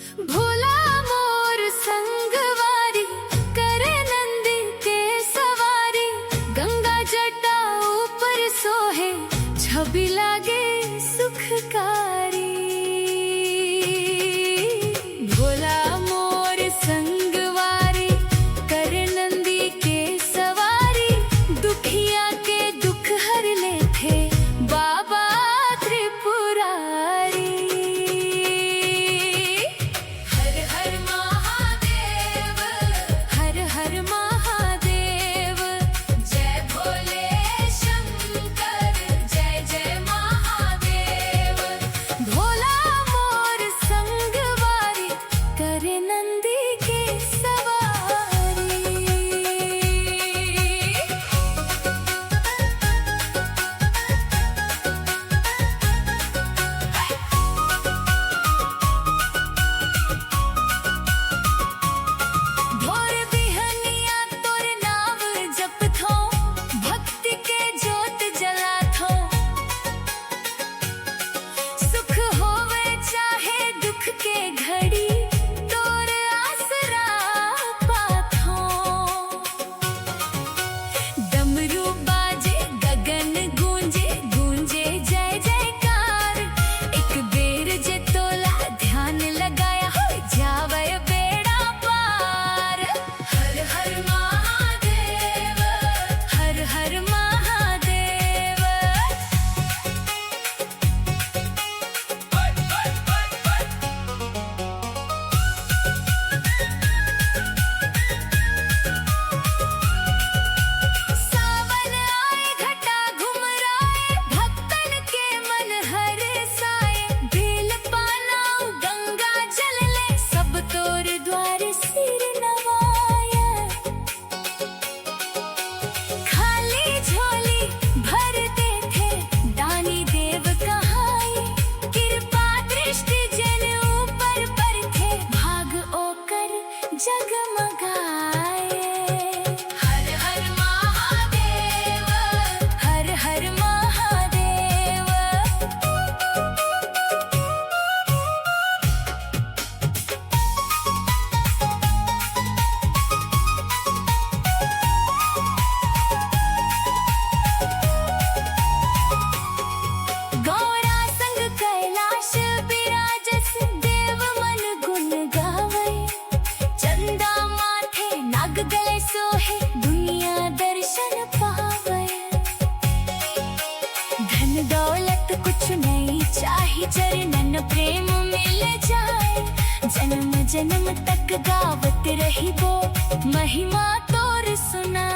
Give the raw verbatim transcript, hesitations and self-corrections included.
भोला मोर संगवारी, करे नंदी के सवारी, गंगा जटा ऊपर सोहे, छवि लागे सुखकारी। भोला मोर संगवारी, करे नंदी के सवारी, दुखिया के दुख हर लेथे बाबा त्रिपुरारी। हर हर महादेव, हर हर महादेव, जय भोले शंकर, जय जय महादेव। भोला मोर संगवारी, करे नंदी के सवारी। भोर बिहनिया तोर नाव जपथों, भक्ति के जोत जलाथों। सुख होवे चाहे दुख के घड़ी, तोर आसरा पाथों। डमरू बाजे, गगन गूंजे, गूंजे जय जयकार। एक बेर जे तोला ध्यान लगाया, हो जावे बेड़ा पार। हर हर महादेव, हर हर महादेव। सावन आए, घटा घुमराए, भक्तन के मन हरसाए। बेल पाना गंगा जल ले, सब तोर द्वार सिर नवाए। खाली झोली भर देथे, दानी देव कहाए। कृपा दृष्टि जेन ऊपर परथे, भाग ओकर जगमगाए। हर हर महादेव, हर हर महादेव। गौरा संग कैलाश बिराजस, देव मन गुण गावै। चंदा माथे नाग गले सोहे, दुनिया दर्शन पावै। धन दौलत कुछ नहीं चाही, चरणन प्रेम मिल जाए। जन्म जन्म तक गावत रहिबो, महिमा तोर सुना।